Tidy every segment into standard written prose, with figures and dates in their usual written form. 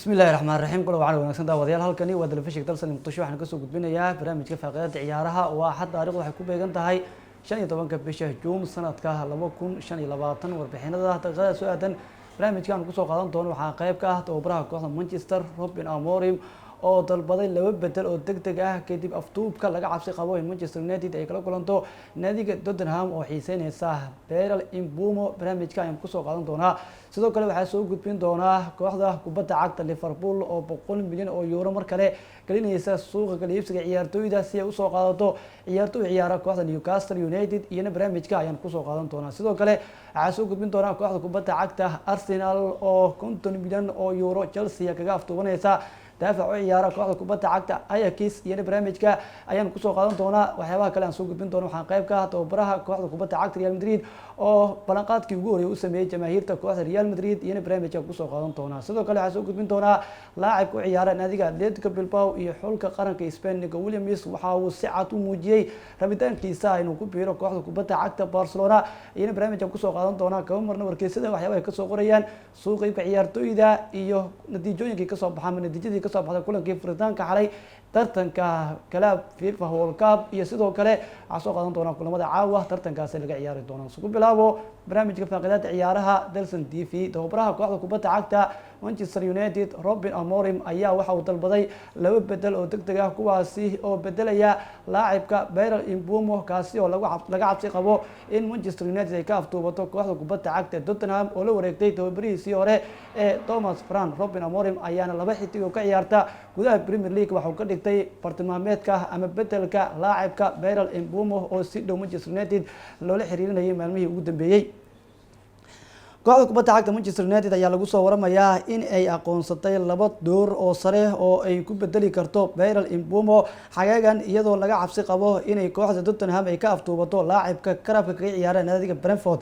Bismillahi raxmaan raxiim. Kula waxaan wanaagsan daawadayaal, halkani waa telefishinka Dalsan Muqdisho. Waxaan kasoo gudbinayaa barnaamijka faaqidaada ciyaaraha. Waa Axad, taarikhdu waxay ku beegan tahay 15-ka bisha Juun sanadka 2025. Warbixinada daqiiqada soo aadan barnaamijka aan kusoo qaadan doono waxaa qayb ka ah tababaraha kooxda Manchester Ruben Amorim oo dalbaday laba bedel oo deg deg ah kadib afduubka laga cabsi qabo in Manchester United ay kala kulanto naadiga Tottenham oo xiiseyneysa Bryan Mbeumo. Barnaamijka ayaan kusoo qaadan doonaa. Sidoo kale waxaa soo gudbin doonaa kooxda kubadda cagta Liverpool oo €100 milyan mar kale gelinaysa suuqa kala iibsiga ciyaartooyda si ay usoo qaadato ciyaartooy ciyaara kooxda Newcastle United, iyana barnaamijka ayaan kusoo qaadan doonaa. Sidoo kale waxaa soo gudbin doonaa kooxda kubadda cagta Arsenal oo €50 milyan Chelsea kaga afduubanaysa daafac u ciyaara kooxda kubadda cagta Ajax, iyana barnaamijka ayaan kusoo qaadan doonaa. Waxyaabaha kale aan soo gudbin doono waxaan qayb ka ah tababaraha kooxda kubadda cagta Real Madrid oo ballanqaadkii ugu horreeyay u sameeyey jamaahiirta kooxda Real Madrid, iyana barnaamijka kusoo qaadan doonaa. Sidoo kale waxaan soo gudbin doonaa laacibka u ciyaara naadiga Atletico Bilbao iyo xulka qaranka Spain Nico Williams waxa uu si cad u muujiyey rabitaankiisa inuu ku biiro kooxda kubadda cagta Barcelona, iyana barnaamijka kusoo qaadan doonaa. Kama marna wargeysyada waxyaabaha ay kasoo qorayaan suuqa iibka ciyaartooyda iyo natiijooyinkii kasoo baxa ama natiijadii kasoo baxday kulankii furitaanka xalay tartanka Club FIFA World Cup, iyo sidoo kale waxaa soo qaadan doonaa kulamada caawa tartankaasi laga ciyaari doono. Isugu bilaabo barnaamijka faaqidaada ciyaaraha Dalsan TV. Tababaraha kooxda kubadda cagta Manchester United Ruben Amorim ayaa waxa uu dalbaday laba bedel oo deg deg ah, kuwaasi oo bedelaya laacibka Bryan Mbeumo, kaasi oo laga cabsi qabo in Manchester United ay ka afduubato kooxda kubadda cagta Tottenham oo la wareegtay tababarihiisii hore ee Thomas Frank. Ruben Amorim ayaana laba xidig oo ka ciyaarta gudaha Premier League waxuu ka dhigtay bartilmaameedka ama bedelka laacibka Bryan Mbeumo oo si dhow Manchester United loola xiriirinayay maalmihii ugu dambeeyey. Kooxda kubadda cagta Manchester United ayaa lagu soo waramayaa in ay aqoonsatay laba door oo sare oo ay ku bedeli karto Bryan Mbeumo xagaagan, iyadoo laga cabsi qabo inay kooxda Tottenham ay ka aftuubato laacibka karabka kaga ciyaara naadiga Brentford.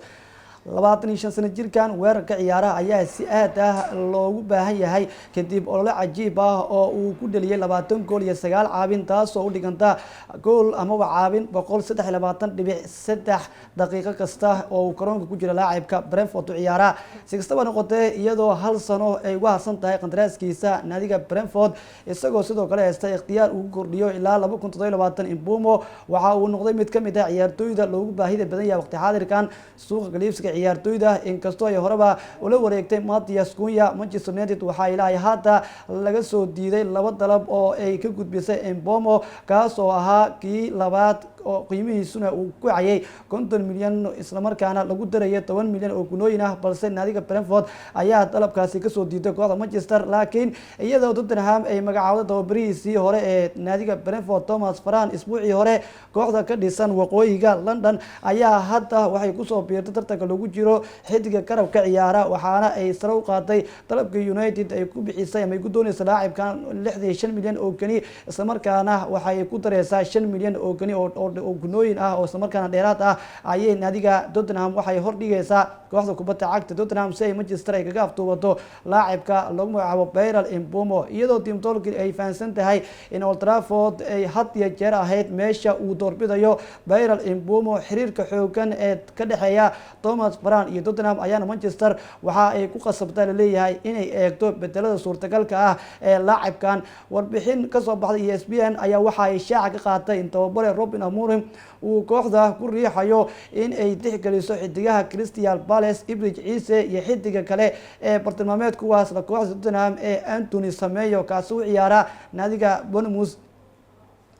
25 sano jirkan weerarka ciyaaraha ayaa si aad ah loogu baahan yahay kadib olole cajiib ah oo uu ku dhaliyay 20 gool iyo 9 caawin, taasoo u dhiganta gool amaba caawin 123.3 daqiiqo kasta oo uu garoonka ku jira laacibka Brentford u ciyaara. Si kastaba noqotee, iyadoo hal sano ay uga harsan tahay qandaraaskiisa naadiga Brentford, isagoo sidoo kale haysta ikhtiyaar uu kordhiyo ilaa 2027, Mbeumo waxa uu noqday mid kamid ah ciyaartooyda loogu baahida badan yahay waqti xaadirkan suuqa kala iibsiga ciyaartooyda. Inkastoo ay horeba ula wareegtay Matheus Cunha, Manchester United waxaa ilaahay hadda laga soo diiday laba dalab oo ay ka gudbisay Mbeumo, kaas oo ahaa kii labaad oo qiimihiisuna uu ku cayay 50 milyan, islamarkaana lagu darayay 10 milyan oo gunooyin ah, balse naadiga Brentford ayaa dalabkaasi kasoo diiday kooxda Manchester. Laakiin iyadoo Tottenham ay magacaawday tababarihiisii hore ee naadiga Brentford Thomas Frank isbuucii hore, kooxda ka dhisan waqooyiga London ayaa hadda waxay kusoo biirtay tartanka lagu jiro xidiga garabka ciyaara, waxaana ay sare u qaaday dalabka United ay ku bixisay ama ay ku dooneysa laacibkan 65 milyan oo keni, islamarkaana waxay ku dareysaa 5 milyan oo keni oo gunooyin ah oo islamarkaana dheeraad ah ayay naadiga Tottenham waxay hordhigaysaa kooxda kubadda cagta Tottenham si ay Manchester ay kaga aftuubato laacibka lagu magacaabo Bryan Mbeumo, iyadoo TEAMtalk ay fahansan tahay in Old Trafford ay had iyo jeer ahayd meesha uu doorbidayo Bryan Mbeumo. Xiriirka xoogan ee ka dhexeeya Thomas Frank iyo Tottenham ayaana Manchester waxa ay ku qasabtaa laleeyahay inay eegto bedelada suurtagalka ah ee laacibkan. Warbixin kasoo baxday ESPN ayaa waxa ay shaaca ka qaatay in tababare Ruben Amorim uu kooxda ku riixayo in ay tixgeliso xidigaha Crystal Palace Eberechi Eze iyo xidiga kale ee bartilmaameed kuwaas la kooxda Tottenham ee Antoine Semenyo, kaasi u ciyaara naadiga Bournemouth.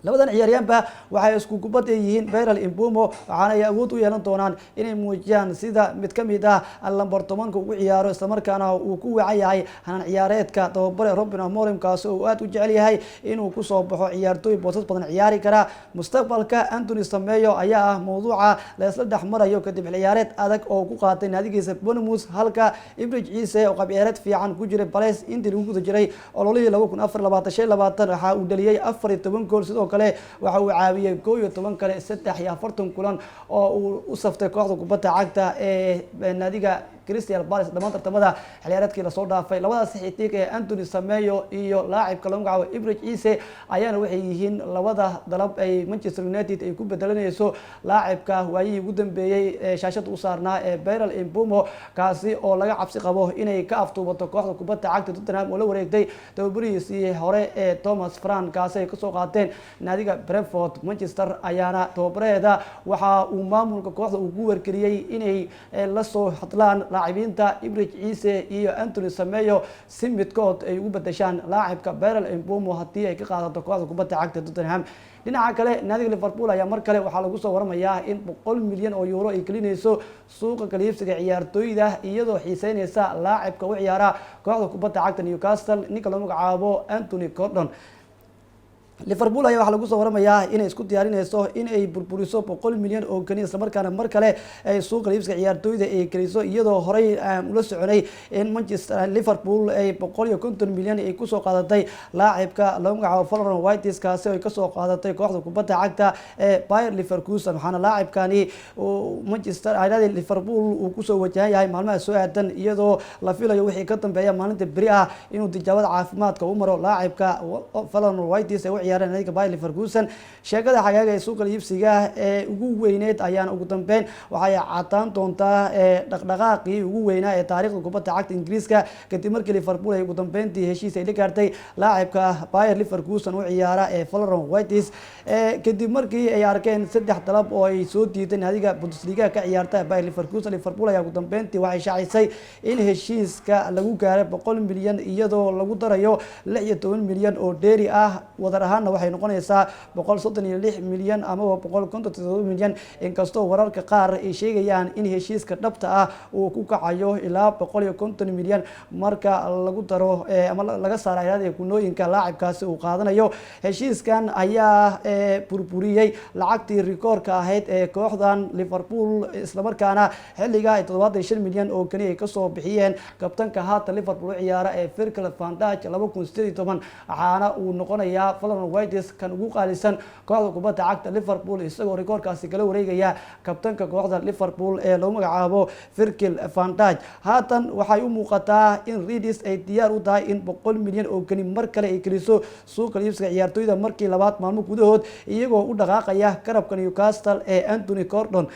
Labadan ciyaaryaanba waxay isku kubad yihiin Bryan Mbeumo, waxaana ay awood u yeelan doonaan inay muujiyaan sida mid ka mid ah lambar 10-ka ugu ciyaaro, islamarkaana uu ku wacan yahay hanaan ciyaareedka tababare Ruben Amorim, kaasi oo aad u jecel yahay inuu kusoo baxo ciyaartooy boosas badan ciyaari kara. Mustaqbalka Antoine Semenyo ayaa ah mawduuca la isla dhex marayo kadib xil ciyaareed adag oo ku qaatay naadigiisa Bournemouth, halka Eberechi Eze oo qaab ciyaareed fiican ku jiray Palace intii lagu guda jiray ololihii 2024 25 waxa uu dhaliyay 14 gool, sidoo kale waxa uu caawiyey 11 kale 43 kulan oo uu u saftay kooxda kubadda cagta ee naadiga Crystal Palace dhammaan tartamada xilciyaareedkii lasoo dhaafay. Labadaas xidig ee Anthony Semenyo iyo laacibka lagu magacaabo Eberechi Eze ayaana waxay yihiin labada dalab ay Manchester United ay ku bedelanayso laacibka waayihii ugu dambeeyey ee shaashada u saarnaa ee Bryan Mbeumo, kaasi oo laga cabsi qabo inay ka aftuubato kooxda kubadda cagta Tottenham oo la wareegtay tababarihiisii hore ee Thomas Frank, kaasi ay kasoo qaateen naadiga Brentford. Manchester ayaana tababaraheeda waxa uu maamulka kooxda uu ku wargeliyey inay lasoo hadlaan laacibiinta Eberechi Eze iyo Anthony Semenyo si midkood ay ugu bedeshaan laacibka Bryan Mbeumo haddii ay ka qaadato kooxda kubadda cagta Tottenham. Dhinaca kale, naadiga Liverpool ayaa mar kale waxaa lagu soo waramayaa in €100 milyan ay gelinayso suuqa kaliibsiga ciyaartooyda, iyadoo xiiseyneysa laacibka u ciyaara kooxda kubadda cagta Newcastle, ninka loo magacaabo Anthony Gordon. Liverpool ayaa waxaa lagu soo waramayaa inay isku diyaarineyso in ay burburiso 100 milyan oo geni, islamarkaana mar kale ay suuqa iibsiga ciyaartooyda ay geliso, iyadoo horey aan ula soconay in Manchester Liverpool ay 150 milyan ay kusoo qaadatay laacibka lagu magacaabo Florian Wirtz, kaasi ay kasoo qaadatay kooxda kubadda cagta ee Bayer Leverkusen. Waxaana laacibkani Manchester Liverpool uu kusoo wajahan yahay maalmaha soo aadan, iyadoo la filayo wixii ka dambeeya maalinta beri ah inuu tijaabada caafimaadka u maro laacibka Florian Wirtz ee u ciyaareen naadiga Bayer Leverkusen. Sheekada xagaaga ee suuqa iibsiga ee ugu weyneyd ayaana ugu dambeyn waxay cadaan doontaa dhaqdhaqaaqii ugu weynaa ee taariikhda kubadda cagta Ingiriiska, kadib markii Liverpool ay ugu dambeyntii heshiis ay la gaartay laacibka Bayer Leverkusen u ciyaara ee Florian Wirtz, kadib markii ay arkeen saddex dalab oo ay soo diiday naadiga Bundesliga ka ciyaarta Bayer Leverkusen. Liverpool ayaa ugu dambeyntii waxay shaacisay in heshiiska lagu gaaray 100 milyan, iyadoo lagu darayo 16 milyan oo dheeri ah. Wadar ahaanna waxay noqonaysaa 136 milyan amaba 157 milyan, inkastoo wararka qaar ay sheegayaan in heshiiska dhabta ah uu ku kacayo ilaa 150 milyan marka lagu daro ama laga saaro ayada kunooyinka laacibkaasi uu qaadanayo. Heshiiskan ayaa burburiyey lacagtii rikoorka ahayd ee kooxdan Liverpool, islamarkaana xilliga ay 75 milyan oo keliya ay kasoo bixiyeen kabtanka haatan Liverpool u ciyaara ee Virgil van Dijk 2018. Waxaana uu noqonayaa Florian Wirtz kan ugu qaalisan kooxda kubadda cagta Liverpool, isagoo rikoorkaasi kala wareegaya kabtanka kooxda Liverpool ee lagu magacaabo Virgil van Dijk. Haatan waxay u muuqataa in Reds ay diyaar u tahay in 100 milyan oo keni mar kale ay geliso suuqa iibsiga ciyaartooyda markii labaad maalmo gudahood, iyagoo u dhaqaaqaya garabka Newcastle ee Anthony Gordon.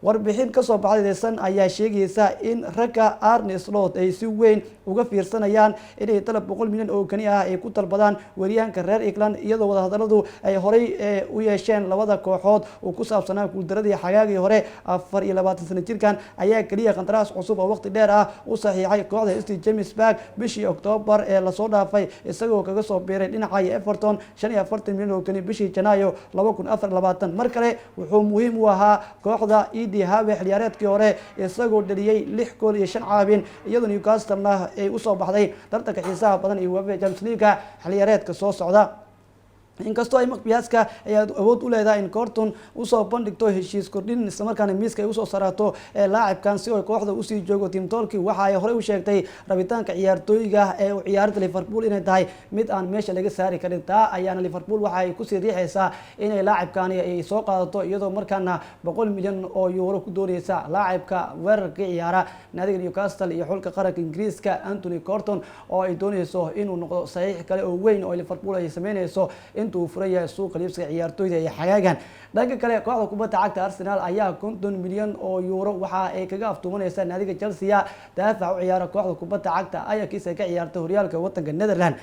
Warbixin kasoo baxday The Sun ayaa sheegaysa in ragga Arne Slot ay si weyn uga fiirsanayaan inay dalab 100 milyan oo kani ah ay ku dalbadaan weeryahanka reer England, iyadoo wadahadaladu ay horey u yeesheen labada kooxood oo ku saabsanaa guuldaradii xagaagii hore. 24 sano jirkan ayaa keliya qandaraas cusub oo waqti dheer ah u saxiixay kooxda St James Park bishii Octoobar ee lasoo dhaafay, isagoo kaga soo biiray dhinaca Everton 45 milyan oo kani bishii Janaayo 2024. Mar kale wuxuu muhiim u ahaa kooxda Eddie Howe xilciyaareedkii hore, isagoo dhaliyey lix gool iyo shan caawin, iyadoo Newcastle-na ay usoo baxday tartanka xiisaha badan iyo UEFA Champions League xilciyaareedka soo socda. Inkastoo ay Magpies-ka ay awood u leedahay in Gordon usoo bandhigto heshiis kordhin, islamarkaana miiska ay usoo sarato laacibkan si ay kooxda usii joogo, Team Talk waxa ay horey u sheegtay rabitaanka ciyaartooyga ee u ciyaarinta Liverpool inay tahay mid aan meesha laga saari karin. Taa ayaana Liverpool waxa ay kusii riixaysaa inay laacibkani ay soo qaadato, iyadoo markaana €100 milyan ku dooneysa laacibka weerarka ciyaara naadiga Newcastle iyo xulka qaranka Ingiriiska, Anthony Gordon, oo ay dooneyso inuu noqdo saxiix kale oo weyn oo Liverpool ay sameyneyso intuu furan yahay suuqa iibsiga ciyaartooyda ee xagaagan. Dhanka kale, kooxda kubadda cagta Arsenal ayaa €50 milyan waxa ay kaga aftuumanaysaa naadiga Chelsea daafac u ciyaara kooxda kubadda cagta Ajax ay ka ciyaarta horyaalka wadanka Netherland.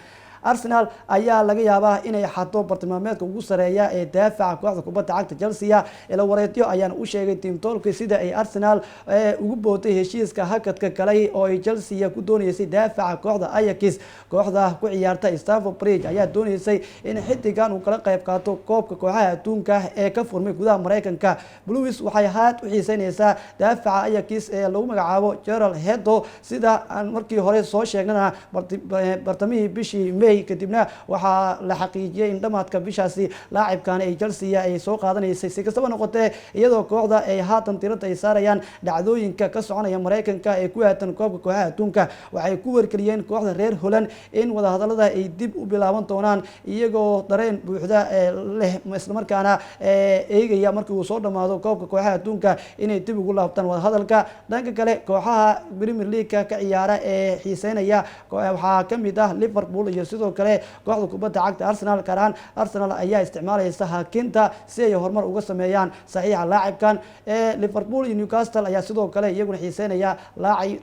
Arsenal ayaa laga yaabaa inay xato bartilmaameedka ugu sareeya ee daafaca kooxda kubadda cagta Chelsea. Ila wareedyo ayaana u sheegay Team Talk sida ay Arsenal ugu bootay heshiiska hakadka galay oo ay Chelsea ku dooneysay daafaca kooxda Ajax. Kooxda ku ciyaarta Stamford Bridge ayaa dooneysay in xidigan uu kala qayb qaato koobka kooxaha adduunka ee ka furmay gudaha Mareykanka. Blues waxay haad u xiiseyneysaa daafaca Ajax ee lagu magacaabo Jorrel Hato. Sida aan markii hore soo sheegnana, bartamihii bishii May. May. Kadibna waxaa la xaqiijiyey in dhamaadka bishaasi laacibkan ay Chelsea ay soo qaadanaysay. Si kastaba noqotee, iyadoo kooxda ay haatan tirada ay saarayaan dhacdooyinka ka soconaya Mareykanka ee ku aaddan koobka kooxaha adduunka, waxay ku wargeliyeen kooxda reer Holland in wadahadalada ay dib u bilaaban doonaan, iyagoo dareen buuxda leh, islamarkaana eegaya markii uu soo dhammaado koobka kooxaha adduunka inay dib ugu laabtaan wadahadalka. Dhanka kale, kooxaha Premier League-ka ka ciyaara ee xiiseynaya waxaa kamid ah Liverpool iyo sidoo kale kooxda kubadda cagta Arsenal. Gaar ahaan Arsenal ayaa isticmaalaysa hakinta si ay horumar uga sameeyaan saxiixa laacibkan. Liverpool iyo Newcastle ayaa sidoo kale iyaguna xiiseynaya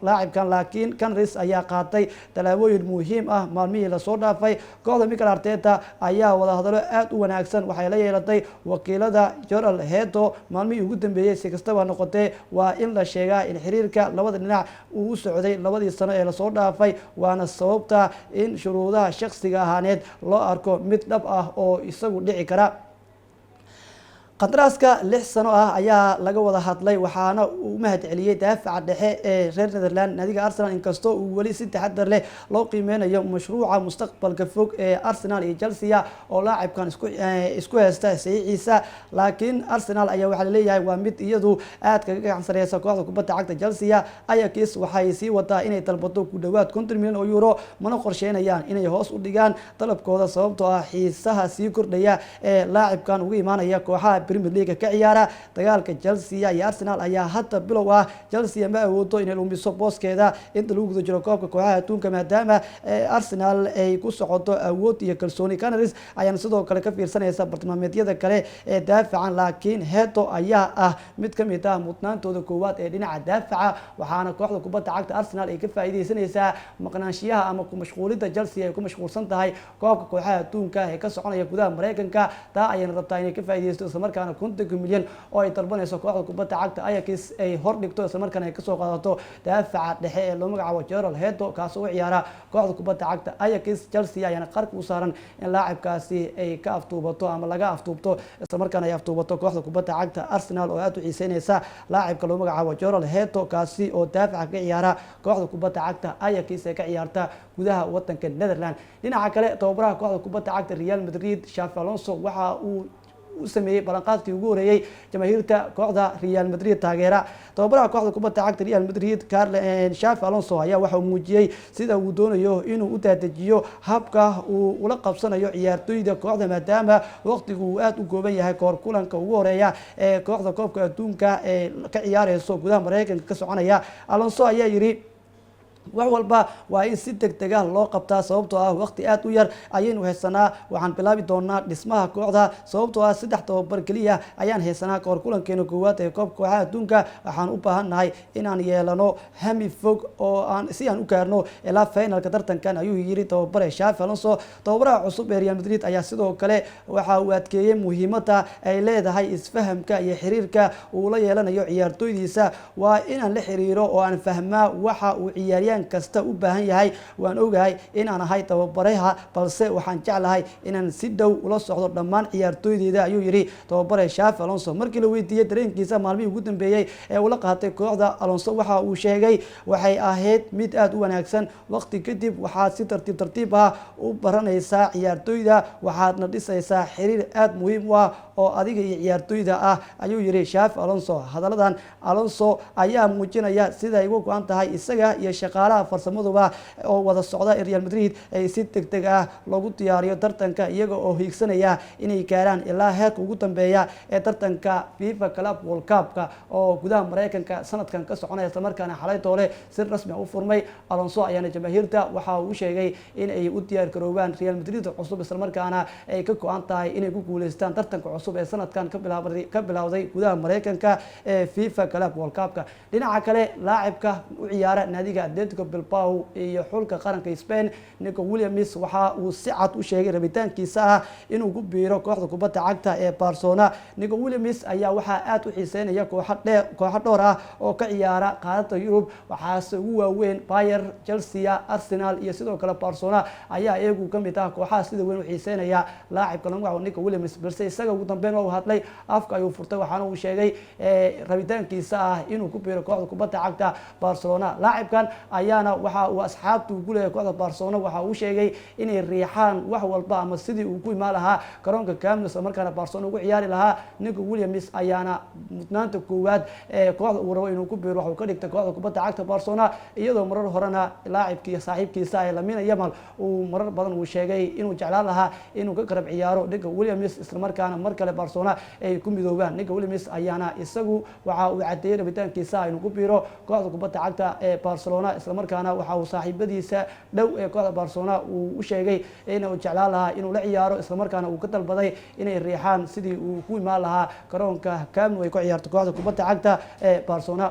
laacibkan, laakiin Gunners ayaa qaatay tallaabooyin muhiim ah maalmihii lasoo dhaafay. Kooxda Mikel Arteta ayaa wadahadalo aada u wanaagsan waxay la yeelatay wakiilada Jorrel Hato maalmihii ugu dambeeyey. Si kastaba noqotee, waa in la sheegaa in xiriirka labada dhinac uu u socday 2dii sano ee lasoo dhaafay, waana sababta in shuruudaha shaksiga ahaaneed loo arko mid dhab ah oo isagu dhici kara. Qandaraaska 6 sano ah ayaa laga wada hadlay, waxaana uu mahad celiyey daafaca dhexe ee reer Netherland naadiga Arsenal, inkastoo uu weli si taxadar leh loo qiimeynayo mashruuca mustaqbalka fog ee Arsenal iyo Chelsea oo laacibkan isku haysta saxiixiisa. Laakiin Arsenal ayaa waxaa laleeyahay waa mid iyadu aad kaga gacan sareysa kooxda kubadda cagta Chelsea. Ajax waxay sii wadaa inay dalbato ku dhawaad 50 milyan oo euro, mana qorsheynayaan inay hoos u dhigaan dalabkooda, sababtoo ah xiisaha sii kordhaya ee laacibkan uga imaanaya kooxaha Premier League ka ciyaara. Dagaalka Chelsea iyo Arsenal ayaa hadda bilow ah. Chelsea ma awoodo inay lumiso booskeeda inta lagu guda jiro koobka kooxaha adduunka, maadaama Arsenal ay ku socoto awood iyo kalsooni. Gunners ayaana sidoo kale ka fiirsanaysa bartilmaameedyada kale ee daafacan, laakiin Hato ayaa ah mid ka mid ah mudnaantooda koowaad ee dhinaca daafaca, waxaana kooxda kubadda cagta Arsenal ay ka faa'iideysanaysaa maqnaanshiyaha ama ku mashquulidda Chelsea ay ku mashquulsan tahay koobka kooxaha adduunka ee ka soconaya gudaha Mareykanka. Taa ayayna rabtaa inay ka faa'iideysto, islamarkaana 50-ka milyan oo ay dalbanayso kooxda kubadda cagta Ajax ay hor dhigto, islamarkaana ay kasoo qaadato daafaca dhexe ee loo magacaabo Jorrel Hato, kaas oo u ciyaara kooxda kubadda cagta Ajax. Chelsea ayaana qarka u saaran in laacibkaasi ay ka aftuubato ama laga aftuubto, islamarkaana ay aftuubato kooxda kubadda cagta Arsenal oo aada u xiiseynaysa laacibka loo magacaabo Jorrel Hato, kaasi oo daafaca ka ciyaara kooxda kubadda cagta Ajax ee ka ciyaarta gudaha wadanka Netherland. Dhinaca kale, tababaraha kooxda kubadda cagta Real Madrid, Xabi Alonso, waxa uu u sameeyey ballanqaadkii ugu horeeyey jamaahiirta kooxda Real Madrid taageera. Tababaraha kooxda kubadda cagta Real Madrid, Xabi Alonso, ayaa waxa uu muujiyey sida uu doonayo inuu u daadejiyo habka uu ula qabsanayo ciyaartoyda kooxda, maadaama waqtigu uu aada u kooban yahay kahor kulanka ugu horeeya ee kooxda koobka adduunka ee ka ciyaareyso gudaha Mareykanka ka soconaya. Alonso ayaa yidhi: "Wax walba waa in si deg deg ah loo qabtaa, sababtoo ah waqti aad u yar ayaynu haysanaa. Waxaan bilaabi doonaa dhismaha kooxda, sababtoo ah saddex tababar keliya ayaan haysanaa kahor kulankeena koowaad ee koobka kooxaha adduunka. Waxaan u baahan nahay inaan yeelano hami fog oo aan si aan u gaarno ilaa finalka tartankan," ayuu yiri tababare Xabi Alonso. Tababaraha cusub ee Real Madrid ayaa sidoo kale waxa uu adkeeyey muhiimadda ay leedahay isfahamka iyo xiriirka uu la yeelanayo ciyaartoydiisa. "Waa inaan la xiriiro oo aan fahmaa waxa uu ciyaaryahan kasta u baahan yahay. Waan ogahay inaan ahay tababaraha, balse waxaan jeclahay inaan si dhow ula socdo dhammaan ciyaartooydeyda," ayuu yidhi tababare Xabi Alonso. Markii la weydiiyey dareenkiisa maalmihii ugu dambeeyey ee ula qaatay kooxda, Alonso waxa uu sheegay: "Waxay ahayd mid aada u wanaagsan. Waqti kadib waxaad si tartiib tartiib ah u baranaysaa ciyaartooyda, waxaadna dhisaysaa xiriir aada muhiim u ah oo adiga iyo ciyaartooyda ah," ayuu yidhi Xabi Alonso. Hadalladan Alonso ayaa muujinaya sida ay uga go-an tahay isaga iyo shaqaalaha farsamaduba oo wada socda in Real Madrid ay si deg deg ah loogu diyaariyo tartanka, iyaga oo hiigsanaya inay gaaraan ilaa heerka ugu dambeeya ee tartanka FIFA Club World Cup-ka oo gudaha Mareykanka sanadkan ka soconaya, islamarkaana xalay toole si rasmi u furmay. Alonso ayaana jamaahiirta waxa uu sheegay in ay u diyaar garoobaan Real Madrid cusub, islamarkaana ay ka go-an tahay inay ku guuleystaan tartanka cusub ee sanadkan ka bilowday gudaha Mareykanka ee FIFA Club World Cup-ka. Dhinaca kale, laacibka u ciyaara naadiga Atletico Bilbao iyo xulka qaranka Spain, Nico Williams, waxa uu si cad u sheegay rabitaankiisa ah inuu ku biiro kooxda kubadda cagta ee Barcelona. Nico Williams ayaa waxaa aada u xiiseynaya kooxo dhowr ah oo ka ciyaara qaaradda Yurub, waxaase ugu waaweyn Bayern, Chelsea, Arsenal iyo sidoo kale Barcelona ayaa iyagu kamid ah kooxaha sida weyn u xiiseynaya laacibka lagu magacaabo Nico Williams, balse isaga ugu dambeyntii waxa uu doortay inuu ku biiro kooxda kubadda cagta Dambeyn waa uu hadlay, afka ayuu furtay, waxaana uu sheegay rabitaankiisa ah inuu ku biiro kooxda kubadda cagta Barcelona. Laacibkan ayaana waxa uu asxaabtu ku leeyahay kooxda Barcelona, waxa uu sheegay inay riixaan wax walba ama sidii uu ku imaan lahaa garoonka Camp Nou, isla markaana Barcelona ugu ciyaari lahaa. Ninka Williams ayaana mudnaanta koowaad ee kooxda uu rabo inuu ku biiro waxuu ka dhigtay kooxda kubadda cagta Barcelona, iyadoo marar horena laacibkii saaxiibkiisa ee Lamine Yamal uu marar badan uu sheegay inuu jeclaan lahaa inuu ka garab ciyaaro ninka Williams, islamarkaana mar kale Barcelona ay ku midoobaan. Ninka Williams ayaana isagu waxa uu cadeeyey rabitaankiisa inuu ku biiro kooxda kubadda cagta ee Barcelona, islamarkaana waxa uu saaxiibadiisa dhow ee kooxda Barcelona uu u sheegay inuu jeclaan lahaa inuu la ciyaaro, islamarkaana uu ka dalbaday inay riixaan sidii uu ku imaan lahaa garoonka Camp Nou ay ku ciyaarto kooxda kubadda cagta ee Barcelona.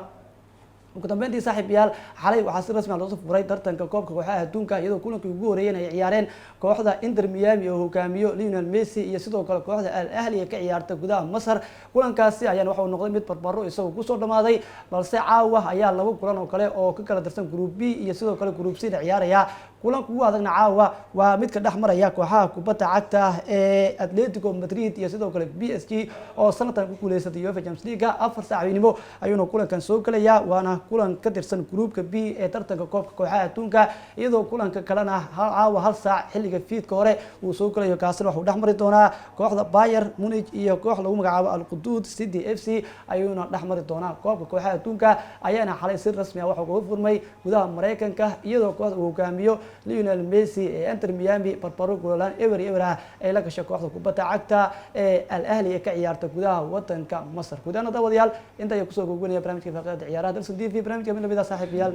Ugu dambeyntii, saaxiibayaal, xalay waxaa si rasmi ah loosoo furay tartanka koobka kooxaha adduunka, iyadoo kulankii ugu horeeyeen ay ciyaareen kooxda Inter Miami oo hogaamiyo Lionel Messi iyo sidoo kale kooxda Al Ahli ee ka ciyaarta gudaha Masar. Kulankaasi ayaana waxa uu noqday mid barbaro isagoo kusoo dhamaaday, balse caawa ayaa laba kulan oo kale oo ka kala darsan Group B iyo sidoo kale Group C la ciyaaraya. Kulanka ugu adagna caawa waa midka dhex maraya kooxaha kubadda cagta ee Atletico Madrid iyo sidoo kale PSG oo sanadkan ku guuleysatay UEFA Champions League. 4 saac habeenimo ayuuna kulankan soo gelayaa, waana kulan ka tirsan Groupka B ee tartanka koobka kooxaha adduunka, iyadoo kulanka kalena caawa 1 saac xilliga fiidka hore uu soo gelayo. Kaasina waxuu dhex mari doonaa kooxda Bayern Munich iyo koox lagu magacaabo Al Quddus City FC ayuuna dhex mari doonaa. Koobka kooxaha adduunka ayaana xalay si rasmi ah waxuu kaga furmay gudaha Mareykanka, iyadoo kooxda uu hogaamiyo Lionel Messi ee Inter Miami barbaro goolaan 0-0 ah ay la gashay kooxda kubadda cagta ee Al Ahli ee ka ciyaarta gudaha wadanka Masar. Guud ahaan, daawadayaal, inta ayaa kusoo gogwanaya barnaamijka faaqidada ciyaaraha Dalsan TV. Barnaamijka mid lamid ah, saaxiibayaal.